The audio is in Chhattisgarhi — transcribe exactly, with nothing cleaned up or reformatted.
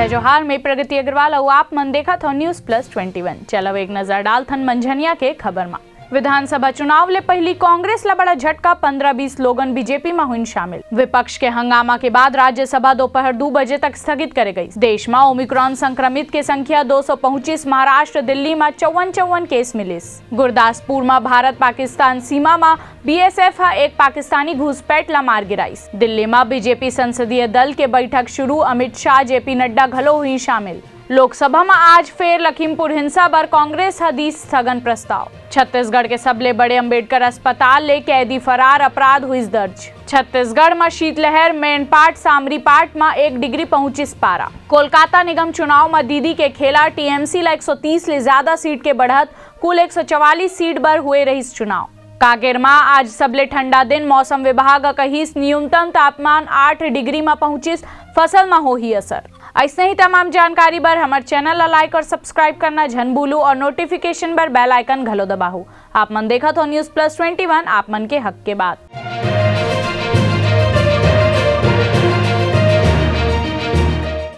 जोहार, मैं प्रगति अग्रवाल अउ आप मन देखत हो News Plus Twenty One। चलो एक नजर डालथन मंझनिया के खबर मा। विधानसभा चुनाव ले पहिली कांग्रेस ला बड़ा झटका, पन्द्रह बीस लोगन बीजेपी मा हुइन शामिल। विपक्ष के हंगामा के बाद राज्यसभा दोपहर दू बजे तक स्थगित करे गई। देश मा ओमिक्रॉन संक्रमित के संख्या दो सौ पहुंचिस, महाराष्ट्र दिल्ली मा चौवन चौवन केस मिलिस। गुरदासपुर मा भारत पाकिस्तान सीमा मा बीएसएफ ह एक पाकिस्तानी घुसपैठ ला मार गिराइस। दिल्ली मा बीजेपी संसदीय दल के बैठक शुरू, अमित शाह, जेपी नड्डा घलो हुई शामिल। लोकसभा मा आज फेर लखीमपुर हिंसा बर कांग्रेस ह दीस स्थगन प्रस्ताव। छत्तीसगढ़ के सबले बड़े अंबेडकर अस्पताल ले कैदी फरार, अपराध हुइस दर्ज। छत्तीसगढ़ मा शीतलहर, मैनपाट, सामरीपाट मा एक डिग्री पहुंचिस पारा। कोलकाता निगम चुनाव मा दीदी के खेला, टीएमसी ला एक सौ तीस ले ज्यादा सीट के बढ़त, कुल एक सौ चवालीस सीट बर हुए रहिस चुनाव। कांकेर मा आज सबले ठंडा दिन, मौसम विभाग ह कहिस न्यूनतम तापमान आठ डिग्री मा पहुंचिस, फसल मा होही असर। अइसने ही तमाम जानकारी बर हमर चैनल ला like और subscribe करना झन भूलू और नोटिफिकेशन बर बेल आइकन घलो दबाहू। आप मन देखत हो News Plus Twenty One, आप मन के हक के बात।